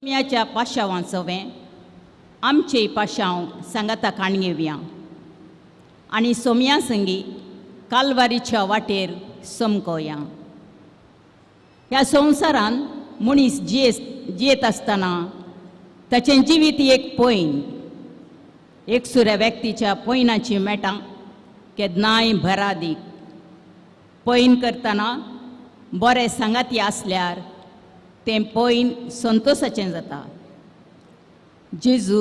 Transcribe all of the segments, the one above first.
सोम्याच्या पाशांवां सवें आमचे पाशांव सांगाता काण घेवया आनी सोम्या संगी कालवारीच्या वाटेर समकोया. ह्या संवसारान मनीस जियेत आसतना ताचें जिवीत एक पयन, एकसुऱ्या व्यक्तीच्या पयनाची मेटां केन्नाय भरादीक. पयन करतना बरें सांगाती आसल्यार तें पयन संतोसाचें जाता. जेजू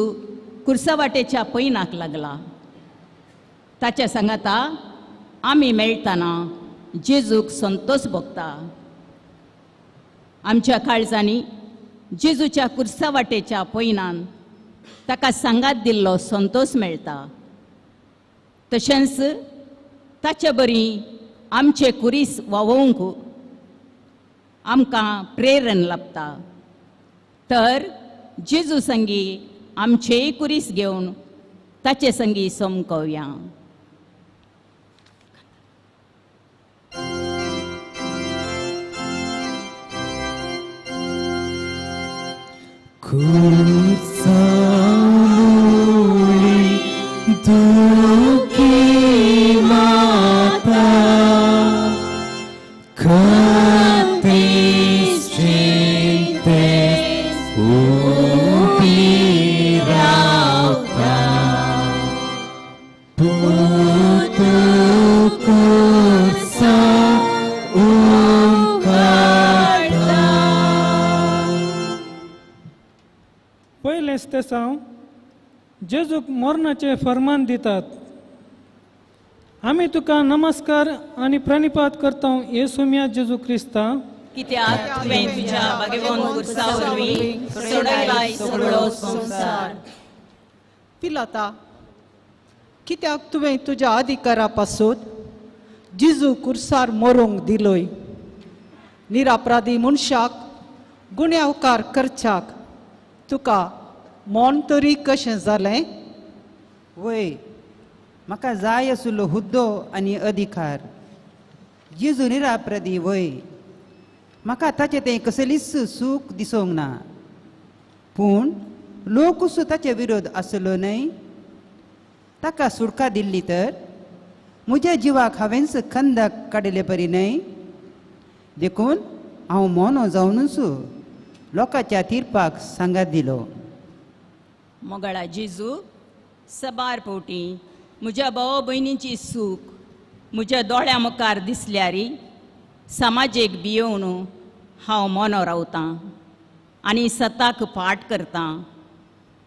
कुर्सावाटेच्या पयनाक लागला. ताच्या सांगाता आमी मेळटना जेजूक संतोस भोगता. आमच्या काळजांनी जेजूच्या कुर्सावाटेच्या पयनान ताका सांगात दिल्लो संतोस मेळटा. तशेंच ताचे बरी आमचे कुरीस वावोवंक आमकां प्रेरण लाभता. तर जेजू संगी आमचेय कुरीस घेवन ताचे संगी समकोवया. कुर्सामुळी दुखी माता खंतीस चिंतेस उबी रावता पूत कुर्सा उमकाडता. पयलेंच तेसांव जेजूक मरणाचें फर्मान दितात. आमी तुका नमस्कार आनी प्रणिपात करता येसुम्या जेजू क्रिस्ता, कित्याक तुवें तुज्या भाग्यवंत कुर्सा वरवीं सोडयलाय सगळो संवसार. पिलाता, कित्याक तुवें तुज्या अधिकारा पासून जेजू कुर्सार मरूंक दिलोय? निरापराधी मनशाक गुन्यांवकार करच्याक तुका मन तरी कशें जालें? वय, म्हाका जाय आशिल्लो हुद्दो आनी अधिकार. जेजू निरापराधी वय, म्हाका ताचें तें कसलीच सूख दिसूंक ना. पूण लोकूच ताचे विरोध आसलो न्हय. ताका सुटका दिल्ली तर म्हज्या जिवाक हांवेंच खंदक काडिल्ले परी न्हय. देखून हांव मोनो जावनूच लोकांच्या तिर्पाक सांगात दिलो. मोगाळा जेजू, सबार पोटी म्हज्या भाव भयणीची सूख म्हज्या दोळ्या मुखार दिसल्यारी समाजेक भियोवन हांव मोनो रावतां आनी सताक पाठ करतां.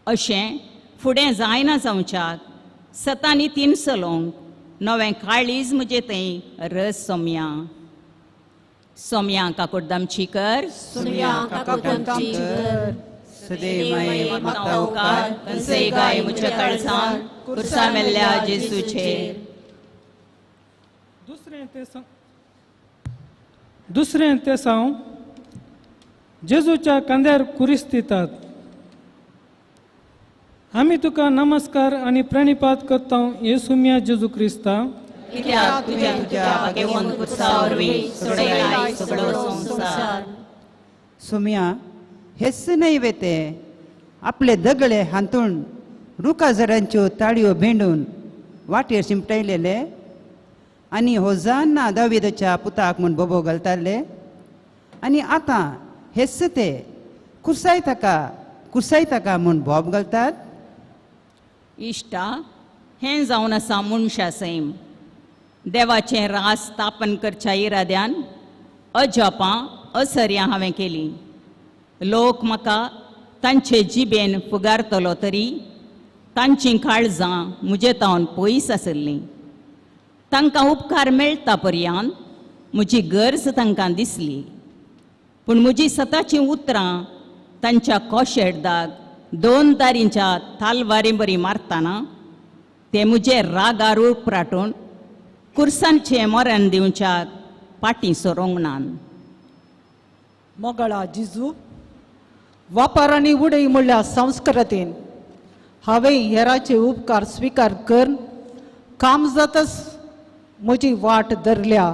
अशें फुडें जायना जावच्याक सतांनी तिनसलोंक नवें काळीज म्हजें थंय रस सोम्या. सोम्या काकुडदामची कर, सोम्या काकुडदामची कर, सदैव मागता उपकार कंसय गाय म्हज्या काळजान कुर्सा मेल्ल्या जेजूचेर. दुसरें तेसांव जेजूच्या कांद्यार कुरीस दितात. आमी तुका नमस्कार आनी प्रणिपात करता येसुम्या जेजू क्रिस्ता, कित्याक तुज्या तुज्या भाग्यवंत कुर्सा वरवीं सोडयलाय सगळो संवसार. सोम्या, हेच न्हय वे ते आपले दगळे हांतूण रुखा झाडांच्यो ताळयो भेंडून वाटेर शिंपटायलेले आनी होजान्ना दाविदाच्या पुताक म्हूण बोबो घालताले. आनी आतां हेच ते कुर्साय ताका कुर्साय ताका म्हूण बोब घालतात. इश्टा, हें जावन आसा मनशा सैम. देवाचें रास स्थापन करच्या इराद्यान अजापां असर्यां हांवें केलीं. लोक म्हाका तांचे जिबेन फुगारतलो तरी तांचीं काळजां म्हजे तावन पयस आसलीं. तांकां उपकार मेळटा पर्यांत म्हजी गरज तांकां दिसली. पूण म्हजी सताचीं उतरां तांच्या कोशेडदाक दोन तारींच्या तालवारी बरी मारतना ते म्हजे रागार उपराटून कुर्सांचें मरण दिवच्याक पाटी सरोंक नान. मोगाळा जेजू, वापर आनी उडय म्हणल्या संस्कृतीन हांवें हेराचे उपकार स्विकार करून काम जातच म्हजी वाट धरल्या.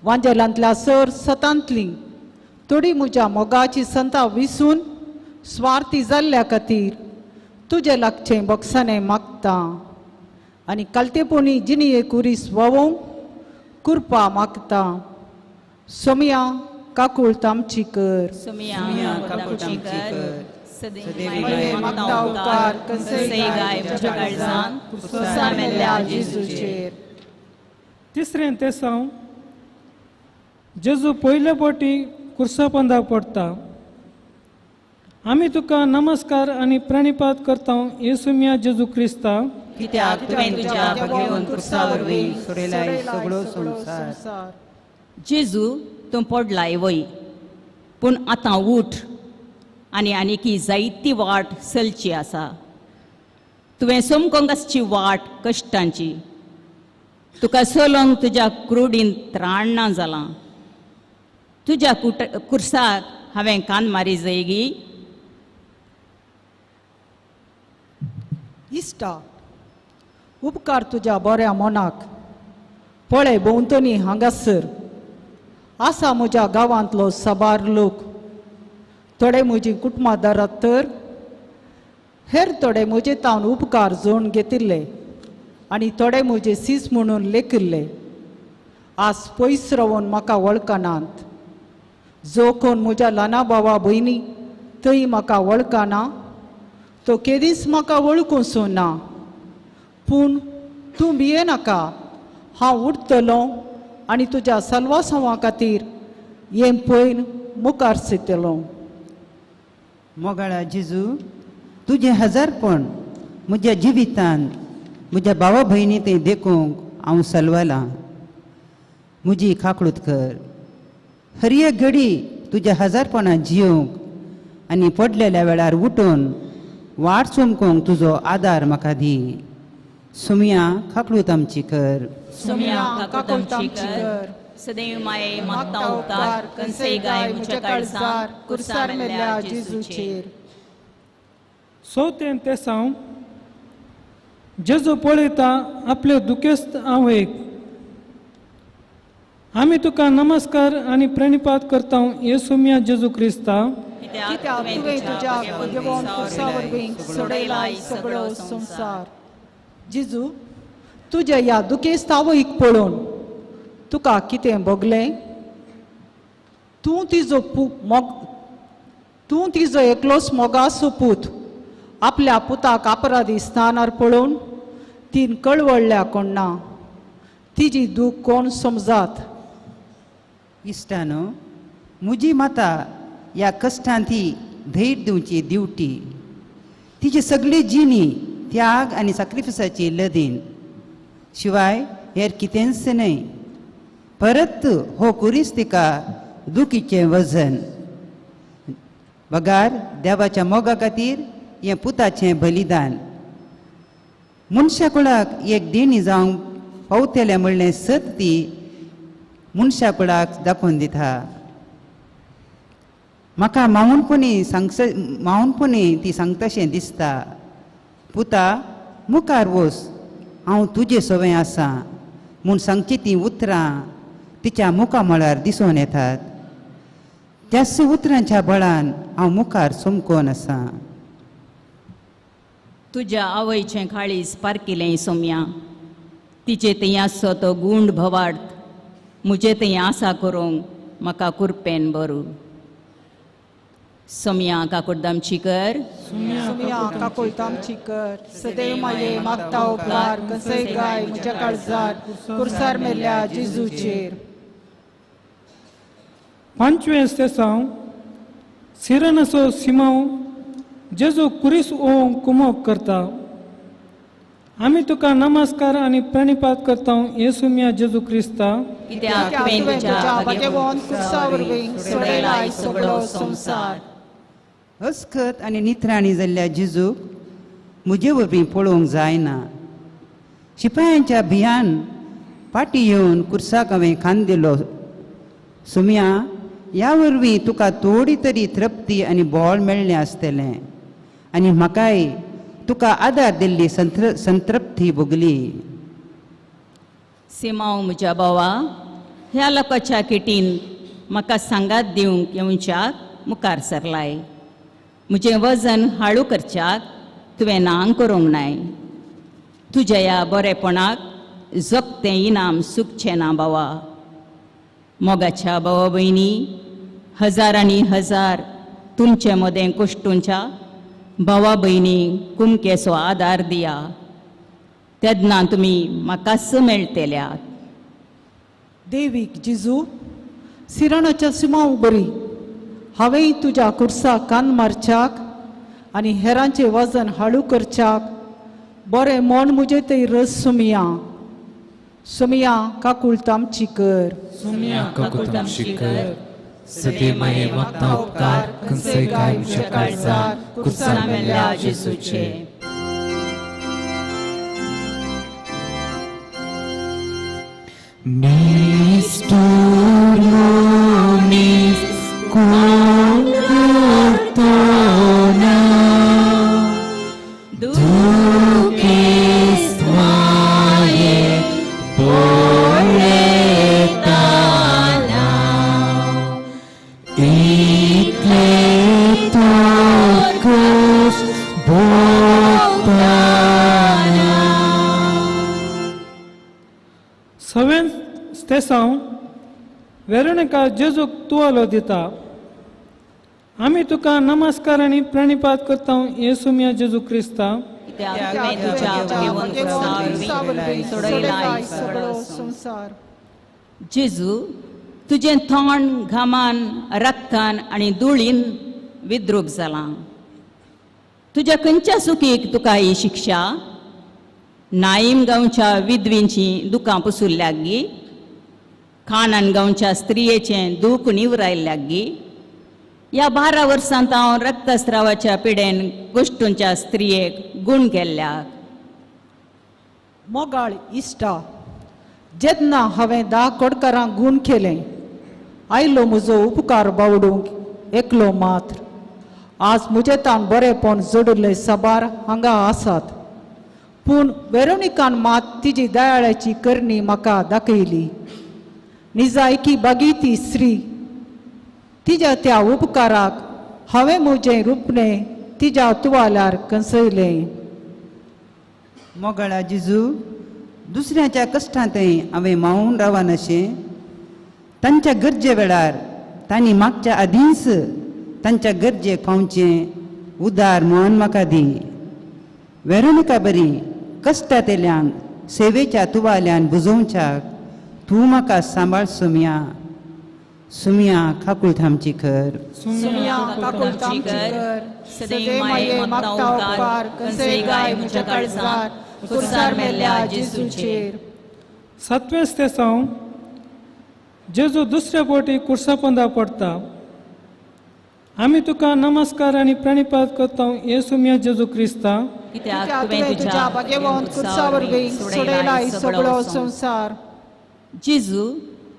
वांजेलांतल्या सर सतांतली थोडी म्हज्या मोगाची संता विसून स्वार्थी जाल्ल्या खातीर तुजे लागचें बक्षाणें मागता आनी कालतेपणी जिणये कुरीस व्हांवोवंक कृपा मागता. सोमया काकूळत आमची कर. सोमया काकूळत आमची कर. सदैव मागता उपकार कसय गाय म्हज्या काळजान कुर्सा मेल्ल्या जेजूचेर. तिसरें तेसांव जेजू पयले फावटी कुर्सापंदाक पडटा. आमी तुका नमस्कार आनी प्रणिपात करता येसुमिया जेजू क्रिस्ता, कित्याक तुवें तुज्या भगेवन कुर्सा वरवीं सोडयलाय सगळो संवसार. जेजू तूं पडलाय वय, पूण आतां उठ आनी आनीकी जायती वाट चलची आसा. तुवें समकोंक आसची वाट कश्टांची, तुका चलोवंक तुज्या क्रुडीन त्राण ना जालां. तुज्या कुर्साक हांवें कान मारी जायगी. इश्टा, उपकार तुज्या बऱ्या मनाक. पळय भोंवतणी हांगासर आसा म्हज्या गांवांतलो साबार लोक. थोडे म्हजी कुटुंबादारात तर हेर थोडे म्हजे तावन उपकार जोडून घेतिल्ले आनी थोडे म्हजे सीस म्हणून लेखिल्ले. आज पयस रावन म्हाका वळखनात. जो कोण म्हज्या ल्हाना भावा भयणी थंय म्हाका वळखना तो केदीच म्हाका वळखूंक ना. पूण तूं भियेनाका, हांव उठतलो आनी तुज्या सलवासांवा खातीर हें पयर मुखार सरतलो. मोगाळा जेजू, तुजें हजारपण म्हज्या जिवितान म्हज्या भावा भयणी तें देखूंक हांव सलवालां. म्हजी काकळूत कर. हर एक घडी तुज्या हजारपणां जियोंक आनी पडलेल्या वेळार उठून वाट चमकोंक तुजो आदार म्हाका दी. सोमया काकळूत आमची कर. सोमया काकूळत आमची कर. सदैव माये मागता उपकार कसय गाय म्हज्या काळजार कुर्सार मेल्ल्या जेजूचेर. चवथें तेसांव जेजू पळयता आपले दुखेस्त आवयक. आमी तुका नमस्कार आनी प्रणिपात करता येसुमिया जेजू क्रिस्ता, कित्याक तुवें तुज्या भगेवन कुर्सा वरवीं सोडयलाय सगळो संवसार. जेजू, तुज्या ह्या दुखेस्त आवयक पळोवन तुका कितें भोगलें? तूं तिजो एकलोच मोगाचो पूत आपल्या पुताक अपराधी स्थानार पळोवन तीन कळवळ्ळ्या कोण ना. तिजी दूख कोण समजात? इश्टानो, म्हजी माता ह्या कश्टान ती धैर्य दिवची दिवटी. तिची सगळी जिणी त्याग आनी साक्रिफिसाची लदीन शिवाय हेर कितेंच न्हय. परत हो कुरीस तिका दुखीचें वजन बगार देवाच्या मोगा खातीर हें पुताचें बलिदान. मनशा कुळाक एक देणी जावंक पावतलें म्हणलें सत ती मनशा कुळाक दाखोवन दिता. म्हाका मावनपणी मावनपणी ती सांगताशें दिसता, पुता मुखार वस, हांव तुजे सवंय आसा म्हूण सांगची तीं उतरां तिच्या मुखामळार दिसून येतात. त्याच उतरांच्या बळान हांव मुखार चमकोन आसा. तुज्या आवयचें काळीज पारकिलें सोमया, तिचे थंय आसचो तो गूंड भवार्थ म्हजे थंय आसा करूंक म्हाका कुरपेन बरू. सोमया काकुळदामची कर. सोमया काकुळत आमची कर. सदैव माये मागता उपकार कसय गाय म्हज्या काळजार कुर्सार मेल्ल्या जेजूचेर. पांचवें तेसांव सिरनाचो सिमांव जेजू कुरीस ओवंक कुमोक करता. आमी तुका नमस्कार आनी प्रणिपात करता येसुमिया जेजू क्रिस्ता, कित्याक तुवें तुज्या भगेवन कुर्सा वरवीं सोडयलाय सगळो संवसार. अस्कत आनी नित्राणी जाल्ल्या जेजूक म्हजे वरवीं पळोवंक जायना. शिपायांच्या भियान फाटीं येवन कुर्साक हांवें खांद दिलो. सोमया, ह्या वरवीं तुका थोडी तरी तृप्ती आनी बळ मेळ्ळें आसतलें आनी म्हाकाय तुका आदार दिल्ली संतृप्ती भोगली. सिमांव म्हज्या भावा, ह्या लोकांच्या किटीन म्हाका सांगात दिवंक येवच्याक मुखार सरलाय. म्हजें वजन हाळू करच्याक तुवें नांग करूंक नाय. तुज्या ह्या बरेपणाक जगतें इनाम सुकचें ना बाबा. मोगाच्या भावा भयणी, हजारांनी हजार तुमचे मदें कश्टूंच्या भावा भयणी कुमकेचो आदार दिया, तेन्ना तुमी म्हाकाच मेळटेल्या. देवीक जिजू सिराणाच्या सिमाव बरी हांवें तुज्या कुर्साक कान मारच्याक आनी हेरांचें वजन हाळू करच्याक बरें मन म्हजें थंय रस सुमया. सुमया काकूळ आमची कर. सुमया काकूळ आमची कर. सदे माये मागता उपकार खंयचेय गाय म्हज्या काळजार कुर्सार मेल्ल्या जेजूचे. निष्ठुर मनीस कोण करतना दुखेस्त माये पळयतना इतले तर कश्ट भोगतना. सवें स्तेसांव वेरोनिका जेजूक तुवालो दिता. आमी तुका नमस्कार आनी प्रणिपात करता येसू मिया जेजू क्रिस्ता. जेजू तुजें तोंड घामान रक्तान आनी धुळीन विद्रूप जालां. तुज्या खंयच्या सुखीक तुका ही शिक्षा? नाईम गांवच्या विधवींची दुकां पुसुल्ल्याक गी? कानन गांवच्या स्त्रियेचें दूख निवरायल्ल्याक गी? ह्या 12 वर्सांत हांव रक्तस्रावाच्या पिडेन गोश्टूंच्या स्त्रियेक गूण केल्ल्याक. मोगाळ इश्टा, जेन्ना हांवें 10 कोडकारांक गूण केलें, आयलो म्हजो उपकार बावडूंक एकलो मात्र. आज म्हजे तान बरेपण जोडिल्ले साबार हांगा आसात, पूण वेरोनिकान मात तिजी दयाळाची करणी म्हाका दाखयली. निजायकी बागी ती स्त्री, तिज्या त्या उपकाराक हांवें म्हजें रुपणें तिज्या तुवाल्यार कंसयलें. मोगाळा जेजू, दुसऱ्याच्या कश्टांतय हांवें मावून रावनाशें. तांच्या गरजे वेळार तांणी मागच्या आदींच तांच्या गरजेक पावचें उदार मन म्हाका दी. वेरोनिका बरी कश्टांतल्यान सेवेच्या तुवाल्यान बुजोवच्याक तूं म्हाका सांबाळ सुमया. सुमया काकूळ आमची कर. सुमया काकूळ आमची कर. सदे माये मागता उपकार खंयचेय गाय म्हज्या काळजार कुर्सार मेल्ल्या जेजूचेर. सातवें स्तेसांव जेजू दुसऱ्या फावटी कुर्सा पोंदा पडटा. आमी तुका नमस्कार आनी प्रणिपात करता येसू मिया जेजू क्रिस्ता. कित्याक तुवें तुज्या भाग्यवंत कुर्सा वरवीं सोडयलाय सगळो संवसार. जेजू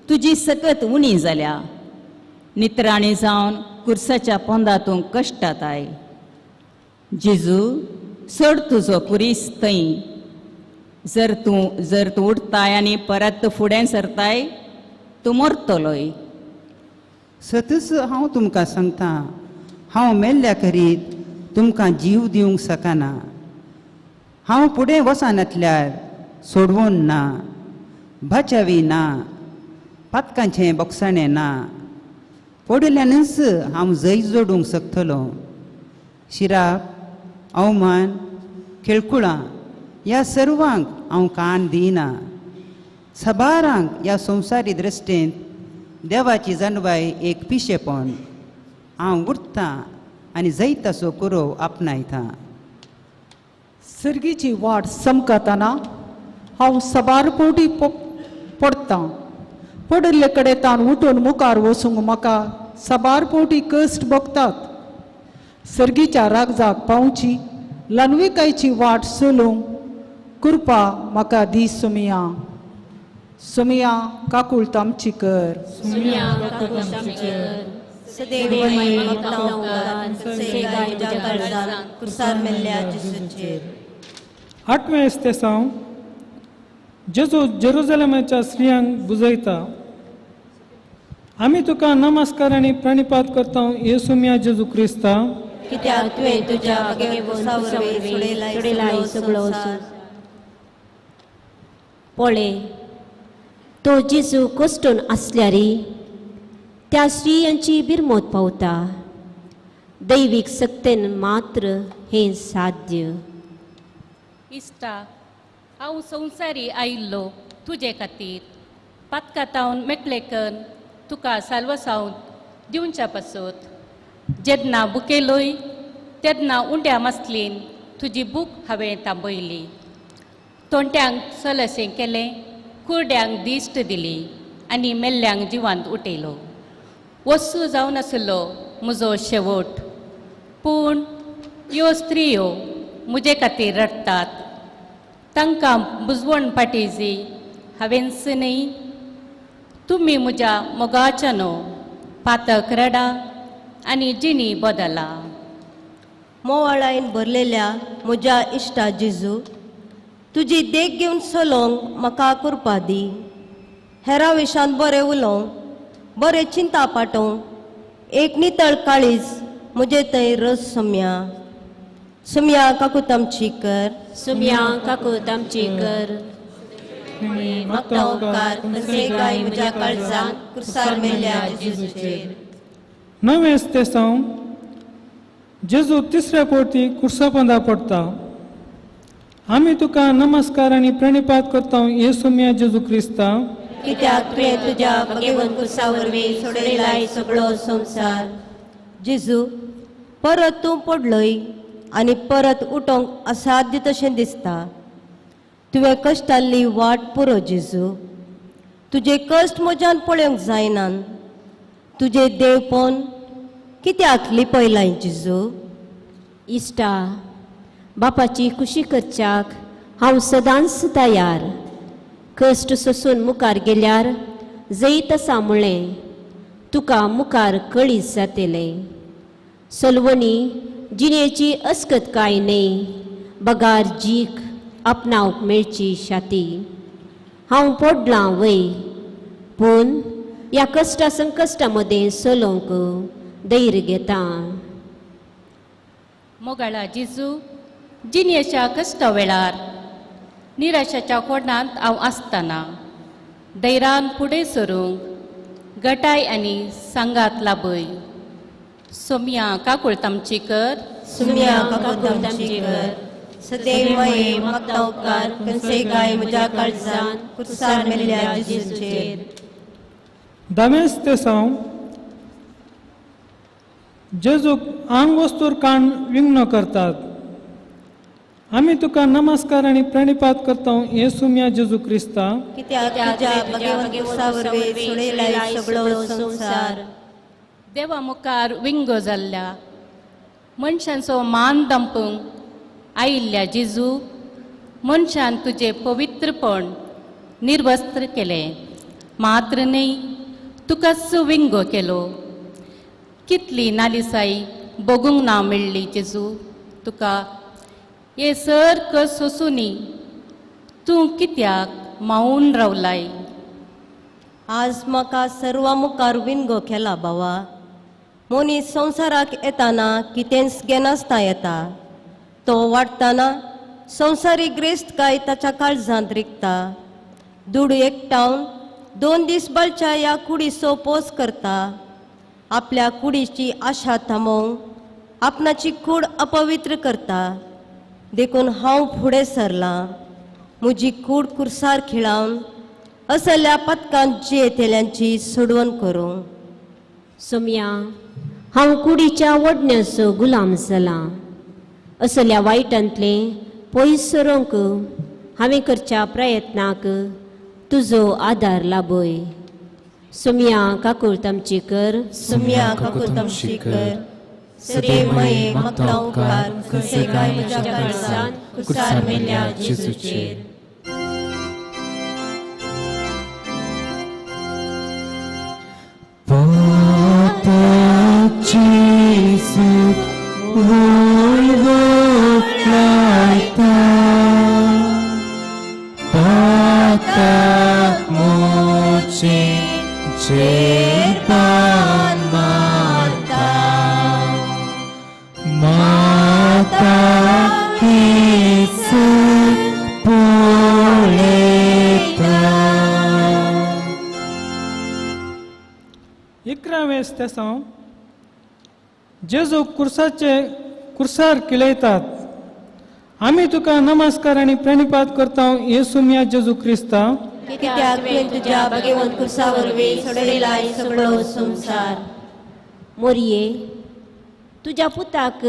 तुजी सकत उणी जाल्या. नित्राणी जावन कुर्साच्या पोंदा तूं कश्टाताय. जेजू सोड तुजो कुरीस थंय. जर तूं उठताय आनी परत फुडें सरताय तूं मरतलोय. सतच हांव तुमकां सांगता, हांव मेल्ल्या करीत तुमकां जीव दिवंक शकना. हांव फुडें वचनातल्यार सोडवून ना, बचावी ना, पातकांचें बोगसाणें ना. पडिल्ल्यानूच हांव जैत जोडूंक शकतलो. शिराप, अवमान, खेळकुळां ह्या सर्वांक हांव कान दिना. साबारांक ह्या संवसारी दृश्टेंत देवाची जाणवाय एक पिशेपण. हांव उरतां आनी जैताचो कुरोव आपणायता. सर्गीची वाट समकतना हांव साबार पोटी पडतां. पडिल्ले कडेन तान उठून मुखार वचूंक म्हाका साबार पोटी कश्ट भोगतात. सर्गीच्या रागजाक पावची ल्हानविकायची वाट चलूंक कृपा म्हाका दी सुमया. सुमया काकूळ आमची कर. सुमया काकूळ आमची कर. सदैव मागता उपकार खंयचेय गाय म्हज्या काळजार कुर्सार मेल्ल्या जेजूचेर. आठवें स्तेसांव जेजू जेरुजलेमाच्या स्त्रियांक बुजयता. आमी तुका नमस्कार आनी प्रणिपात करता येसू मिया जेजू क्रिस्ता. कित्याक तुवें तुज्या वरवीं सोडयलाय सगळो. पळय तो जेजू कश्टून आसल्यारी त्या स्त्रियांची बिरमोत पावता. दैवीक सक्तेन मात्र हें साध्य. इश्टा, हांव संवसारी आयिल्लो तुजे खातीर पातकातावन मेकळें कन्न तुका साल्वसावन दिवच्या पासत. जेन्ना बुकेलोय तेन्ना उंड्या मासलीन तुजी बूक हांवें तांबयली. तोंट्यांक सलसें केलें, कुरड्यांक दिश्ट दिली आनी मेल्ल्यांक जिवांत उठयलो. वस्तू जावन आसलो म्हजो शेवट, पूण ह्यो स्त्रियो म्हजे खातीर रडटात. तांकां बुजवण पाटीजी हांवेंच न्हय. तुमी म्हज्या मोगाच्यानो पातक रडा आनी जिणी बदला. मोवाळायन भरलेल्या म्हज्या इश्टा जेजू, तुजी देख घेवन चलोवंक म्हाका कृपा दी. हेरां विशांत बरें उलोवंक, बरें चिंता पाटोवंक एक नितळ काळीज म्हजे थंय रस. सोम्या सोम्या काकूत आमची कर. सोम्या काकूत आमची कर. म्हाका उपकार काय म्हज्या काळजांत कुर्सार मेल्ल्या जेजूचेर. नवें तेसांव जेजू तिसऱ्या पोटी कुर्सापोंदा पडटा. आमी तुका नमस्कार आनी प्रणिपात करता येसू मिया जेजू क्रिस्ता, कित्याक तुवें तुज्या भगेवन कुर्सा वरवीं सोडयलाय सगळो संवसार. जेजू, परत तूं पडलोय आनी परत उठोवंक असाध्य तशें दिसता. तुवें कश्टाल्ली वाट पुरो जेजू. तुजे कश्ट म्हज्यान पळोवंक जायना. तुजें देवपण कित्याक लिपयलाय जेजू? इश्टा, बापाची खुशी करच्याक हांव सदांच तयार. कश्ट सोसून मुखार गेल्यार जैत आसा म्हळें तुका मुखार कळीत जातलें. सलवणी जिणेची अस्कत कांय न्हय, बगार जीक आपणावंक मेळची शाती. हांव पडलां वय, पूण ह्या कश्टा संकश्टा मदें चलोवंक धैर्य घेता. मोगाळा जेजू, जिणेच्या कश्टा वेळार निराशाच्या कोणांत हांव आसतना धैर्यान फुडें सरूंक गटाय आनी सांगात लाभय. सोम्या काकूळत आमची कर. सोम्या काकूळत आमची कर. सदैव माये म्हाका उपकार कन्से म्हज्या काळजान कुर्सार मेल्ल्या जेजूचेर. दावेंच तेसांव जेजूक आंग वस्तूर काण विंगणो करतात. आमी तुका नमस्कार आनी प्रणिपात करता येसू मिया जेजू क्रिस्ता, कित्याक तुज्या भगेवन कुर्सा वरवीं सोडयलाय सगळो संवसार. देवा मुखार विंगो जाल्ल्या मनशांचो मान दांपूंक आयिल्ल्या जेजू, मनशान तुजें पवित्रपण निर्वस्त्र केलें मात्र न्हय, तुकाच विंगो केलो. कितली नालिसाई बगूंक ना मेळ्ळी जेजू तुका. हे सर कस सोसूनी तूं कित्याक मावून रावलाय? आज म्हाका सर्वा मुखार विनगो केला बाबा. मनीस संवसाराक येताना कितेंच घेनासता येता. तो वाडटना संवसारीक ग्रेस्तकाय ताच्या काळजांत रिगता. दुडू एकठावन 2 दीस बालच्या ह्या कुडीचो पोस करता. आपल्या कुडीची आशा थांबोवंक आपणाची कूड अपवित्र करता. देखून हांव फुडें सरलां. म्हजी कूड कुर्सार खिळावन असल्या पदकांत जियेतल्यांची सोडवण करूं. सोम्या, हांव कुडीच्या ओडण्याचो गुलाम जालां. असल्या वायटांतलें पयस सरोंक हांवें करच्या प्रयत्नाक तुजो आदार लाभय. सोम्या काकूळत आमची कर. सोम्या काकूळत आमची कर. सदैव माये म्हाका उपकार कन्से म्हज्या काळजान कुर्सार मेल्ल्या जेजूचेर. पातक जेजू वळवळ लायता, पातक मोचे चेपान मारता, 11वें तेसांव जेजू कुर्साचे कुर्सार किळयतात. आमी तुका नमस्कार आनी प्रणिपात करता येसू मिया जेजू क्रिस्ता. कित्याक तुवें तुज्या भगवंत कुर्सा वरवीं सोडयलाय सगळो संवसार. मोरये, तुज्या पुताक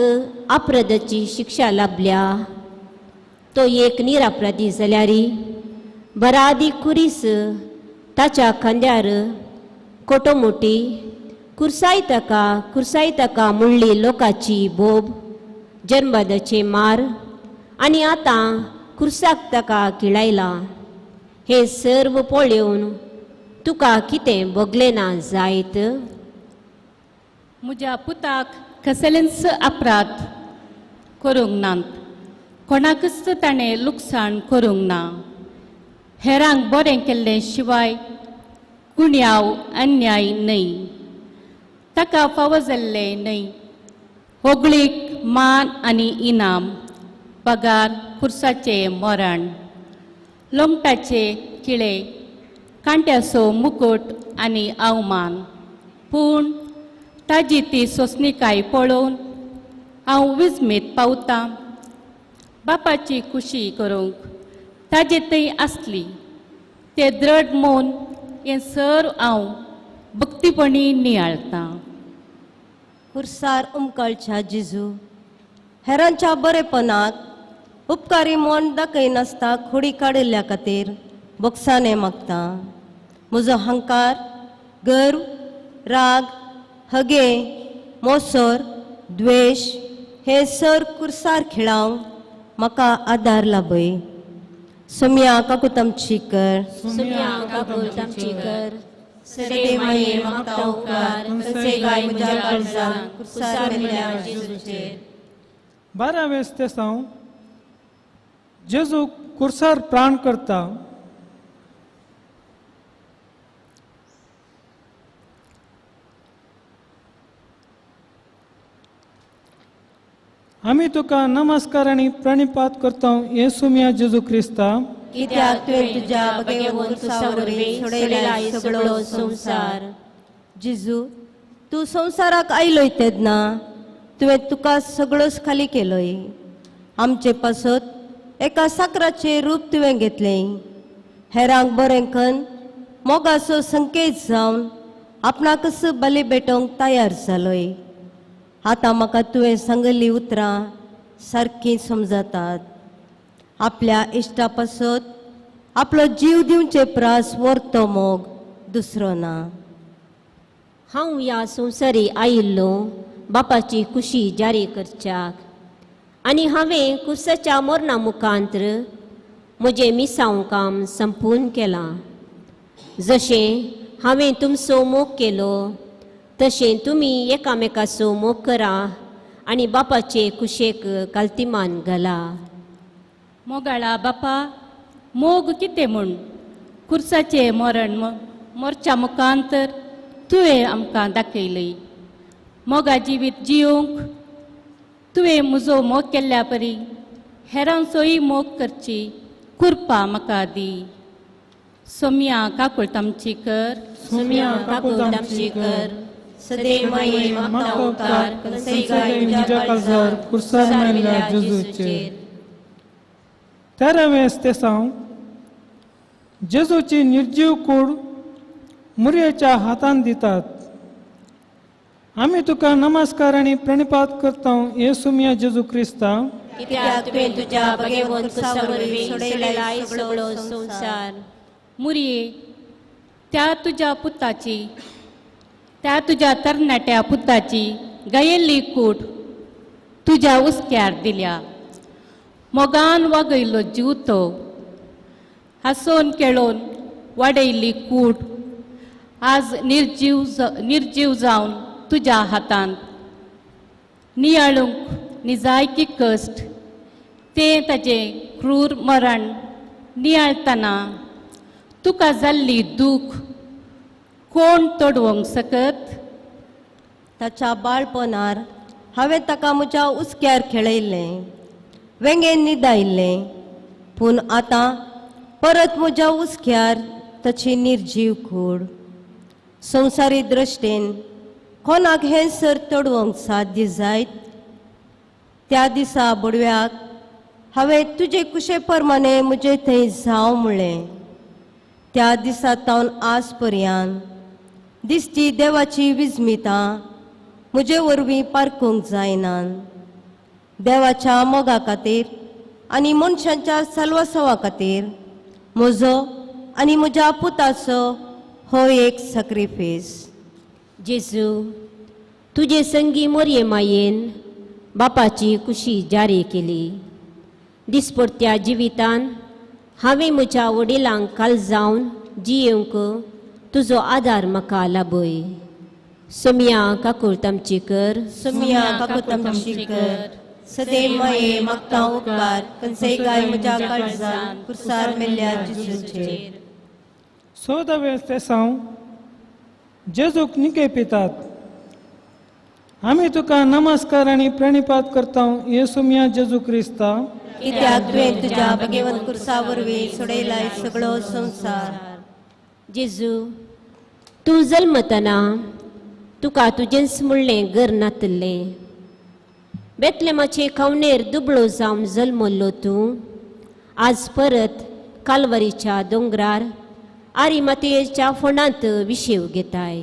अपराधाची शिक्षा लाभल्या. तो एक निरापराधी जाल्यारी बरादी कुरीस ताच्या खांद्यार कोटोमोटी कुर्साय ताका कुर्साय ताका म्हणली लोकांची बोब, जन्मदाचे मार आनी आतां कुर्साक ताका किळायला. हे सर्व पळोवन तुका कितें भोगलें ना जायत? म्हज्या पुताक कसलेंच अपराध करूंक नात, कोणाकच ताणें लुकसाण करूंक ना. हेरांक बरें केल्लें शिवाय गुन्यांव अन्याय न्हय, ताका फावो जाल्लें न्हय. होगळीक मान आनी इनाम पगार कुर्साचें मरण, लोमटाचे किळे, कांट्याचो मुकूट आनी अवमान. पूण ताजी ती सोंसणीकाय पळोवन हांव विजमीत पावतां. बापाची खुशी करूंक ताजे थंय आसली ते द्रढ मोन हें सर हांव भक्तीपणी नियाळतां. कुर्सार उमकळच्या जेजू हेरांच्या बरेपणाक उपकारी मन दाखयनासता खोडी काडिल्ल्या खातीर बोगसाणें मागता. म्हजो हंकार, गर्व, राग, हगे, मोसर, द्वेश हे सर कुर्सार खिळावंक म्हाका आदार लाभय. सोम्या काकूत आमची कर. सोम्या काकूत आमची कर. सदे माये मागता उपकार कसे गाय म्हज्या काळजान कुर्सार मेल्ल्या जेजूचेर. 12वें तेसांव जेजू कुर्सार प्राण करता. आमी तुका नमस्कार आनी प्रणिपात करता येसू मिया जेजू क्रिस्ता. कित्याक तुवें तुज्या भगवंत कुर्सा वरवीं सोडयलाय सगळो संवसार. जेजू, तूं संवसाराक आयलोय तेन्ना तुवें तुका सगळोच खाली केलोय. आमचे पासत एका साकराचें रूप तुवें घेतलें. हेरांक बरें कन्न मोगाचो संकेत जावन आपणाकच बली भेटोवंक तयार जालोय. आतां म्हाका तुवें सांगल्लीं उतरां सारकीं समजतात. आपल्या इश्टा पासत आपलो जीव दिवचे प्रास व्हरतो मोग दुसरो ना. हांव ह्या संवसारी आयिल्लो बापाची खुशी जारी करच्याक आनी हांवें कुर्साच्या मरणा मुखांत्र म्हजें मिसांव काम संपूर्ण केलां. जशें हांवें तुमचो मोग केलो तशें तुमी एकामेकाचो मोग करा आनी बापाचे कुशेक कालतिमान घाला. मोगाळा बापा, मोग कितें म्हूण कुर्साचें मरण मोरच्या मुखांतर तुवें आमकां दाखयलें. मोगा जिवीत जियोंक तुवें म्हजो मोग केल्ल्या परी हेरांचोय मोग करची कृपा म्हाका दी. सोम्या काकूत आमची कर. सोम्या काकूत आमची कर. सदे माये मागता उपकार कसे गाय म्हज्या काळजार कुर्सार मेल्ल्या जेजूचेर. 13वें तेसांव जेजूची निर्जीव कूड मुरयेच्या हातान दितात. आमी तुका नमस्कार आनी प्रणिपात करता येसू मिया जेजू क्रिस्ता. कित्याक तुवें तुज्या भगवंत कुर्सा वरवीं सोडयलाय सगळो संवसार. मुरये, त्या तुज्या पुताची, त्या तुज्या तरणाट्या पुताची गायिल्ली कूड तुज्या हुस्क्यार दिल्या. मोगान वागयल्लो जीव तो हांसोन खेळोन वाडयल्ली कूड आज निर्जीव जावन तुज्या हातांत. नियाळूंक निजायकी कश्ट तें ताजें क्रूर मरण नियाळतना तुका जाल्ली दूख कोण तोडवंक सकत? ताच्या बाळपणार हांवें ताका म्हज्या हुस्क्यार खेळयल्लें, वेंगेन न्हिदायिल्लें. पूण आतां परत म्हज्या हुस्क्यार ताची निर्जीव कूड. संवसारी दृश्टीन कोणाक हें सर तडवंक साध्य जायत? त्या दिसा बुडव्याक हांवें तुजे कुशे प्रमाणे म्हजे थंय जावं म्हणलें. त्या दिसा तावन आज पर्यंत दिसची देवाची विजमितां म्हजे वरवीं पारखूंक जायना. देवाच्या मोगा खातीर आनी मनशांच्या साल्वासवा खातीर म्हजो आनी म्हज्या पुताचो हो एक सॅक्रिफीस. जेजू, तुजे संगी मोरये मायेन बापाची कुशी जारी केली. दिसपडत्या जिवितान हांवें म्हज्या वडिलांक काल जावन जियेवंक तुजो आदार म्हाका लाभय. सोमया काकूळ आमची कर. सोमया काकूळ आमची कर. सदैव माये मागता उपकार खंयचेय गाय म्हज्या काळजान कुर्सार मेल्ल्या जेजूचेर. 14वें तेसांव. जेजूक निके पितात. आमी तुका नमस्कार आनी प्रणिपात करता येसू मिया जेजू क्रिस्ता, कित्याक तुवें तुज्या भगवंत कुर्सा वरवीं सोडयलाय सगळो संवसार. जेजू, तूं जल्मतना तुका तुजेंच म्हणलें घर नातलें. बेतलेमाचे खावणेर दुबळो जावन जल्मल्लो तूं आज परत कालवरीच्या दोंगरार आरी मातयेच्या फोंडांत विशेव घेताय.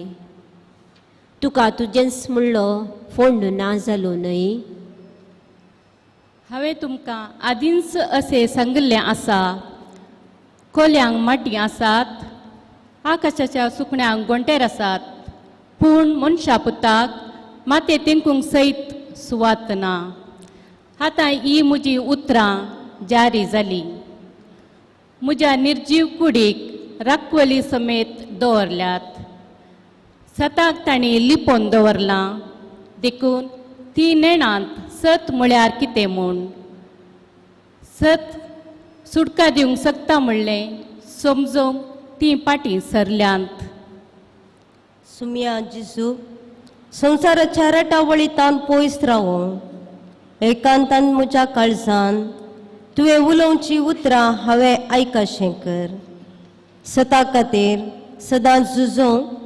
तुका तुजेंच म्हणलो फोंड ना जालो न्हय? हांवें तुमकां आदींच अशें सांगिल्लें आसा, कोल्यांक माटी आसात, आकाशाच्या सुकण्यांक गोंटेर आसात, पूण मनशा पुताक माते तेंकूंक सयत सुवात ना. आतां ही म्हजी उतरां जारी जाली. म्हज्या निर्जीव कुडीक राखवली समेत दवरल्यात. सताक तांणी लिपोवन दवरलां, देखून ती नेणांत सत म्हळ्यार कितें म्हूण, सत सुटका दिवंक शकता म्हणलें समजूंक ती पाटी सरल्यांत. सुमिया जेजू, संवसाराच्या रटावळींतान पयस रावूं एकांतान म्हज्या काळजान तुवें उलोवची उतरां हांवें आयकाशें कर. सता खातीर सदांच झुजोवंक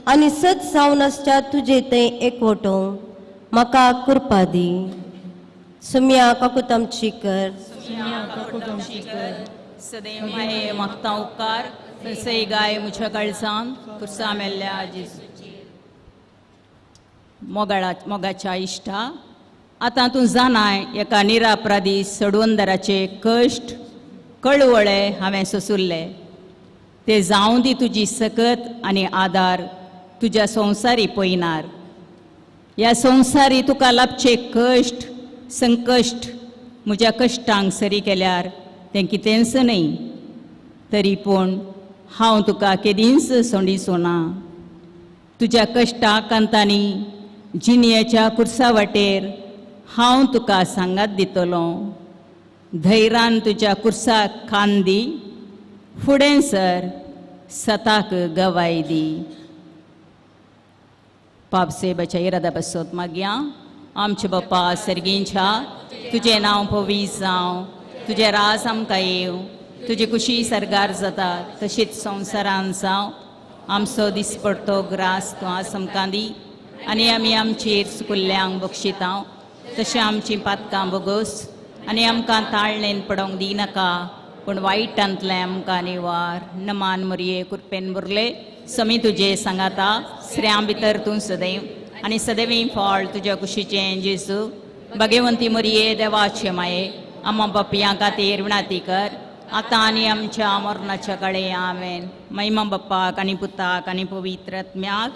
आनी सत जावन आसच्या तुजे थंय एकवटोवंक म्हाका कृपा दी. सुमिया काकूत आमची कर. सदैव माये मागता उपकार खंयचेय गाय म्हज्या काळजान कुर्सा मेल्ल्या जेजूचेर. मोगाच्या इश्टा, आतां तूं जाणाय एका निरापराधी सडवंदराचे कश्ट कळवळे हांवें सोसुल्ले. ते जावं दी तुजी सकत आनी आदार तुज्या संवसारी पयनार. ह्या संवसारी तुका लाभचे कश्ट संकश्ट म्हज्या कश्टांक सरी केल्यार तें कितेंच न्हय, तरी पूण हांव तुका केदींच सोंडिचो ना. तुज्या कश्टाकांतांनी जिणयेच्या कुर्सा वाटेर हांव तुका सांगात दितलो. धैरान तुज्या कुर्साक खान दी, फुडें सर सताक गवाय दी. पापसेबाच्या इरादा बसोत मागया. आमचे बाप्पा सर्गींच्या, तुजें नांव पवीस जावं, तुजें राज आमकां येवं, तुजी कुशी सर्गार जाता तशीच संवसारान जावं. आमचो दिसपडतो ग्रास तूं आज आमकां दी, आनी आमी आमचेर सुकुल्ल्यांक बक्षितां तशें आमचीं पातकां बोगोस, आनी आमकां ताळणेन पडोवंक दिनाका, पूण वायटांतलें आमकां निवार. नमान मुरये कुरपेन बुरले समी तुजे सांगाता, स्त्रियां भितर तूं सदैव आनी सदैव फळ तुज्या कुशीचें जेजू. भगवंती मुरये देवाचे माये, आमा बापयां खातीर विणाती कर, आतां आनी आमच्या मरणाच्या कडेन. आमेन. महिमा बाप्पाक आनी पुताक आनी पवित्र आत्म्याक.